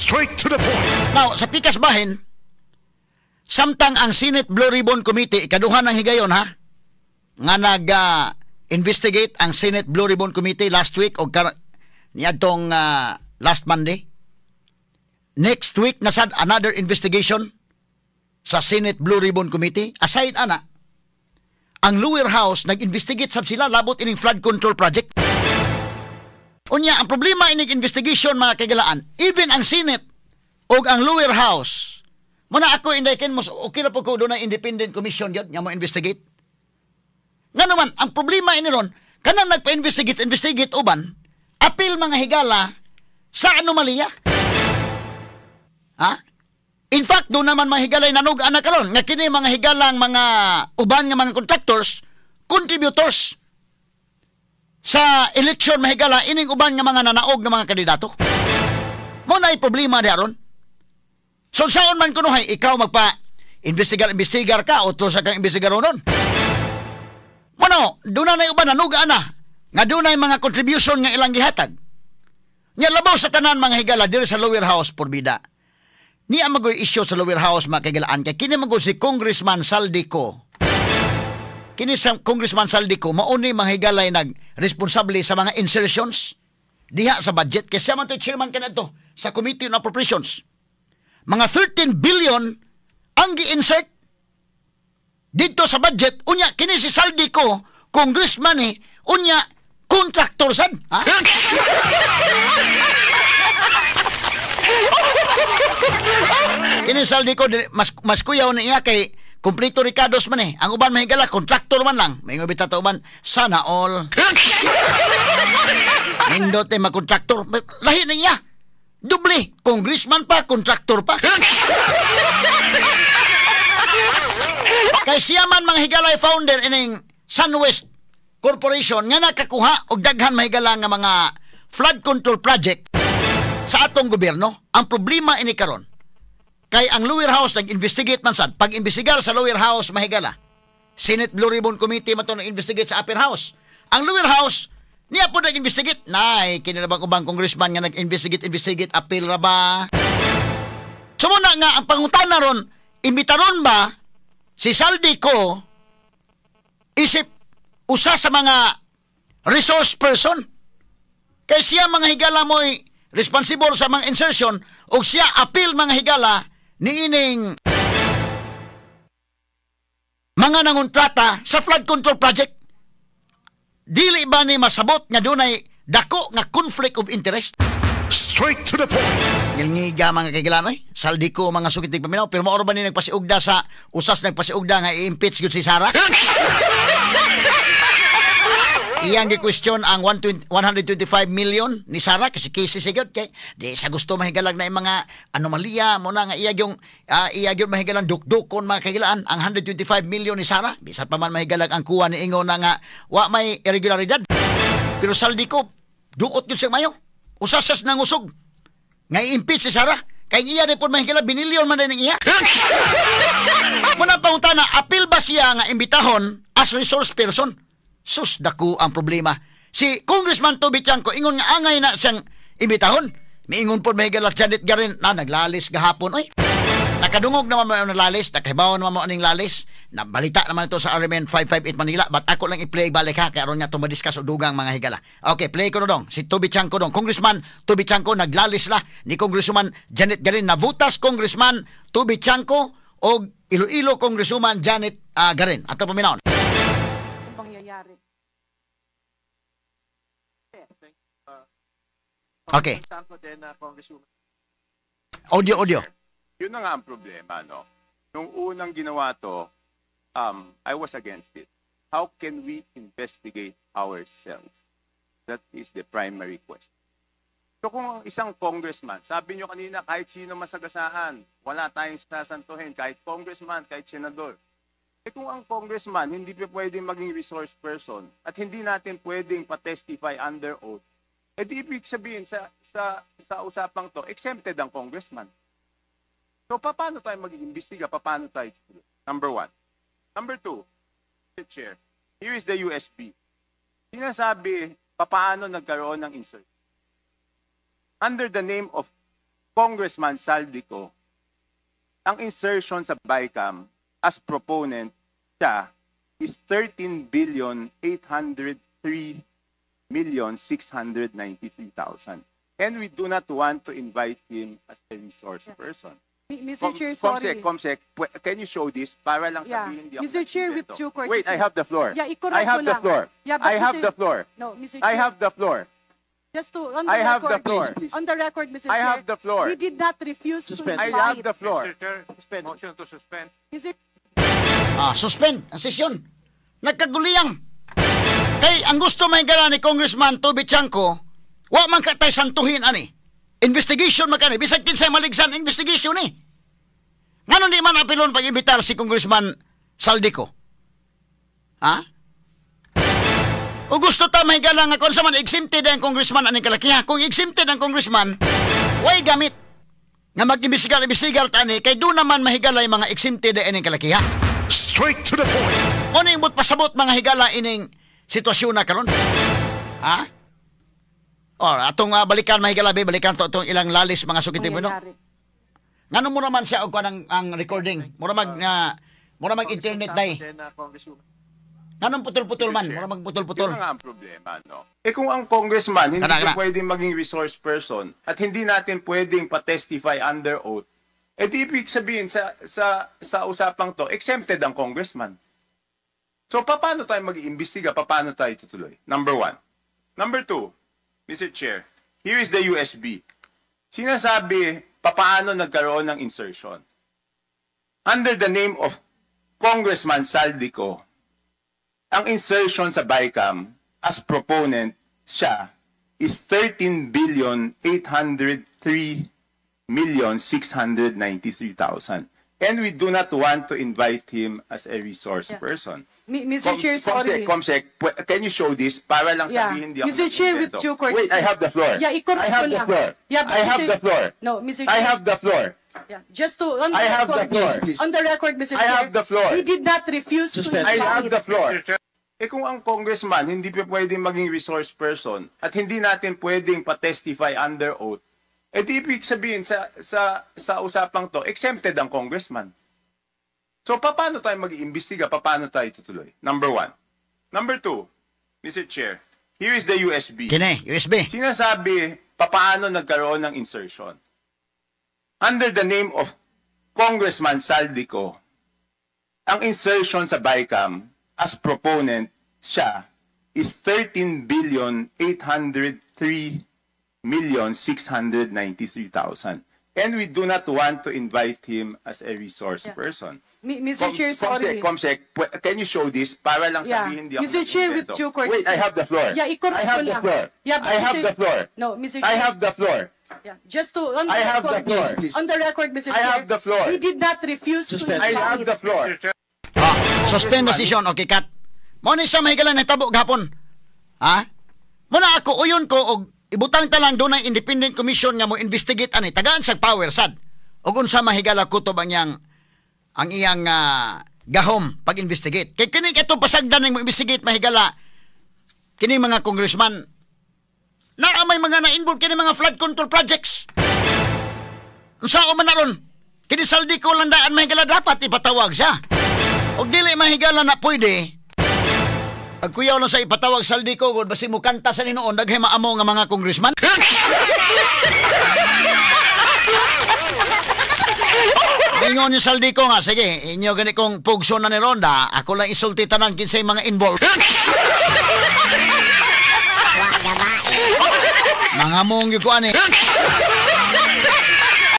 Straight to the point. Now, sa pikas bahin, samtang ang Senate Blue Ribbon Committee, ikaduha ng higayon ha, nga nag investigate ang Senate Blue Ribbon Committee last week o niadtong last Monday. Next week na sad another investigation sa Senate Blue Ribbon Committee. Aside ana, ang lower house nag-investigate sab sila labot ining flood control project. Unya, ang problema ining investigation, mga kahigalaan, even ang Senate o ang lower house, muna ako inday ken mos okay ra po ko doon na independent commission gyud nga mo investigate. Nga naman, ang problema ini ron, kanang nagpa-investigate, investigate uban, apil, mga higala, sa anomalya. Ha? In fact, doon naman mga higalay nanog ana karon nga kini mga higalang mga uban nga mga contractors, contributors sa election, mahigala, ining uban nga mga nanaog nga mga kandidato. Mo na problema di aron. So saon man kunuhay ikaw magpa investigar investigar ka o sa kang investigar nun. Mo doon na uban nanuga na nga dunay mga contribution nga ilang gihatag. Nya labaw sa tanan, mga higala, diri sa lower house porbida. Ni ang magoy issue sa lower house, mga kahigalaan, kay kini magoy si Congressman Zaldy Co. Kini sa Congressman Zaldy Co mao ni, mga higalay, nag responsable sa mga insertions diha sa budget kay siya man to'y chairman kanadto sa Committee on Appropriations. Mga 13 billion ang gi-insert dito sa budget. Unya kini si Zaldy Co, congressman ni, unya contractor sad, ha? Kini Zaldy Co mas kuyaw na iya kay kumpleto rekados man eh. Ang uban, mahigala, contractor man lang. May bita ta uban, sana all. Nindot eh mag-contractor. Lahi na iya. Doble, congressman pa, contractor pa. Kay siya man, mga higalay, founder ining SunWest Corporation nga nakakuha og daghan, mahigala, nga mga flood control project sa atong gobyerno. Ang problema ini karon kay ang lower house nag-investigate man sad. Pag-imbestigar sa lower house, mahigala, Senate Blue Ribbon Committee man to nag-investigate sa upper house. Ang lower house niya po nag-investigate. Nay, kini na bang ubang congressman nga nag-investigate, investigate, appeal ra ba? So muna nga ang pangutana ron, imbitaron ba si Zaldy Co isip usa sa mga resource person? Kay siya, mga higala, mo'y responsible sa mga insertion o siya appeal, mga higala, niining mga nangontrata sa flood control project. Dili ba ni masabot nga dunay dako nga conflict of interest? Straight to the point. Ngilngiga, mga kahigalanoy. Zaldy Co, mga sukit paminaw, pero maoro ba ni nagpasiugda sa usas nagpasiugda nga i-impeach gyud si Sara? Iyang gi-question ang 120 125 million ni Sara kasi kasi sigud kay di sa gusto mahigalag na yung mga anomalya mo na nga iya yung mahigalang dukdukon, mga kahigalaan, ang 125 million ni Sara. Bisan pa man mahigalag ang kuha ni ingon na nga wa may irregularidad, pero Zaldy Co duot yun siya mayo usasas nang usog nga i-impeach si Sara kay iya ni pod, mahigala, binilyon man din ang iya. Muna pangutana, apil ba siya nga imbitahon as resource person? Sus, dako ang problema. Si Congressman Toby Tiangco ingon nga angay na siyang imbitahon. Miingon po, mahigala, Janet Garin na naglalis gahapon. Oy, nakadungog naman mo ang lalis, nakahibaw naman mo aning lalis. Nabalita naman ito sa RMN 558 Manila. But ako lang i-play balik ha, kaya aron nga ito madiscuss o dugang, mga higala. Okay, play ko na dong. Si Toby Tiangco dong. Congressman Toby Tiangco naglalis la ni Congressman Janet Garin. Nabutas Congressman Toby Tiangco o Iloilo Congresswoman Janet Garin. Ato paminawon. Pangyayari. Okay. Sanko din na Congresswoman. Audio, audio. Yun na nga ang problema, no? Nung unang ginawa to, I was against it. How can we investigate ourselves? That is the primary question. So kung ang isang congressman, sabi nyo kanina, kahit sino masagasaan, wala tayong sasantuhin, kahit congressman, kahit senador. Eh kung ang congressman hindi pa pwedeng maging resource person at hindi natin pwedeng pa-testify under oath, eh di ibig sabihin sa usapang to, exempted ang congressman. So paano tayo mag-iimbestiga? Paano tayo? Number one. Number two, Mr. Chair, here is the USB. Sinasabi, paano nagkaroon ng insert? Under the name of Congressman Zaldy Co, ang insertion sa BICAM as proponent siya is 13 billion 803 million 693,000. And we do not want to invite him as a resource person. Mr. Chair, sorry. Comsec, Comsec, can you show this para lang sabihin di ako Mr. Chair, with nag-invento? due courtesy. Wait, I have the floor. Yeah, i-correct I have ko the lang. floor. Yeah, but I have Mr. the floor. No, Mr. I Chair, have the floor. just to, on the I have the record, floor. on the record, Mr. I Chair, have the floor. we did not refuse to I invite. have the floor. Mr. Chair, motion to suspend. Mr. Suspend ang sesyon. Nagkaguliyang. Kay ang gusto may gala ni Congressman Toby Tiangco, wa man ka tay santuhin ani. Investigation man kani, bisag kinsay maligsan investigation ni. Ngano di man apilon pag-imbitar si Congressman Zaldy Co? Ha? O gusto ta may gala nga kung sa man exempted ang congressman aning kalakiha. Kung exempted ang congressman, way gamit nga mag-imbestigar-imbestigar ta ani kay do naman mahigalay mga exempted ining kalakiha. Straight to the point. Ano yung but pasabot, mga higala, ining sitwasyon na karon? Ha? O, atong balikan, mga higala, be, balikan to atong ilang lalis, mga sukiti mo, no? Mangyayari. Ngano mo naman siya og kuan ang recording? Mura mag internet day. Nganong putol-putol man? Mura mag putol-putol. Yun na nga ang problema, no? Eh kung ang congressman hindi Kana, kana. pwedeng maging resource person at hindi natin pwedeng pa-testify under oath, eh di ibig sabihin sa usapang to, exempted ang congressman. So paano tayo mag-iimbestiga? Paano tayo tutuloy? Number one. Number two, Mr. Chair, here is the USB. Sinasabi, papaano nagkaroon ng insertion. Under the name of Congressman Zaldy Co, ang insertion sa BICAM as proponent siya is 13 billion 803 million 693,000. And we do not want to invite him as a resource person. Mr. Chair, sorry. Comsec, Comsec, can you show this para lang sabihin di ako Mr. Chair, with nag-invento? due courtesy. Wait, I have the floor. Yeah, i-correct I have ko the lang. floor. Yeah, but I have Mr. the floor. No, Mr. I Chair. have the floor. Yeah, just to, on the I have the record, floor. on the record, Mr. I Chair, have the floor. we did not refuse to I have invite. the floor. Eh kung ang congressman hindi pa pwedeng maging resource person at hindi natin pwedeng pa-testify under oath, eh di ibig sabihin sa usapang to, exempted ang congressman. So paano tayo mag-iimbestiga? Paano tayo tutuloy? Number one. Number two, Mr. Chair, here is the USB. Kini, USB. Sinasabi, papaano nagkaroon ng insertion. Under the name of Congressman Zaldy Co, ang insertion sa BICAM as proponent siya is 13 billion 803 million 693,000. And we do not want to invite him as a resource person. Mr. Chair, sorry. Comsec, Comsec, can you show this para lang sabihin di ako Mr. Chair, with nag-invento? due courtesy. Wait, I have the floor. Yeah, i-correct I have ko the lang. floor. Yeah, but I have Mr. the floor. No, Mr. I Chair. have the floor. Yeah, just to, on the I have the record, floor. on the record, Mr. I Chair, have the floor. we did not refuse to I invite. have the floor. Suspend the session. Okay, cut. Mo ni sa mahigala nahitabo gahapon. Ha? Muna ako uyon ko og ibutang ta lang dunay independent commission nga mo investigate ani, tagaan sa power sad. Og unsa mahigala kutob ang iyang gahom pag-investigate. Kay kini kato pasagdan ning mo investigate, mahigala, kini mga congressman na may mga na-involve kini mga flood control projects. Unsa man na ron? Kini Zaldy Co lang daan, mahigala, dapat ipatawag siya. Og dili, mahigala, na pwede. Pagkuyaw na sa ipatawag Zaldy Co gud, basi mo kanta sa ninoon daghay maamo nga mga congressman. Ingon ni Zaldy Co nga, sige, inyo gani kong pugso na ni Ronda, ako lang isulti tanan kinsay mga involved. Mga mong ko ani.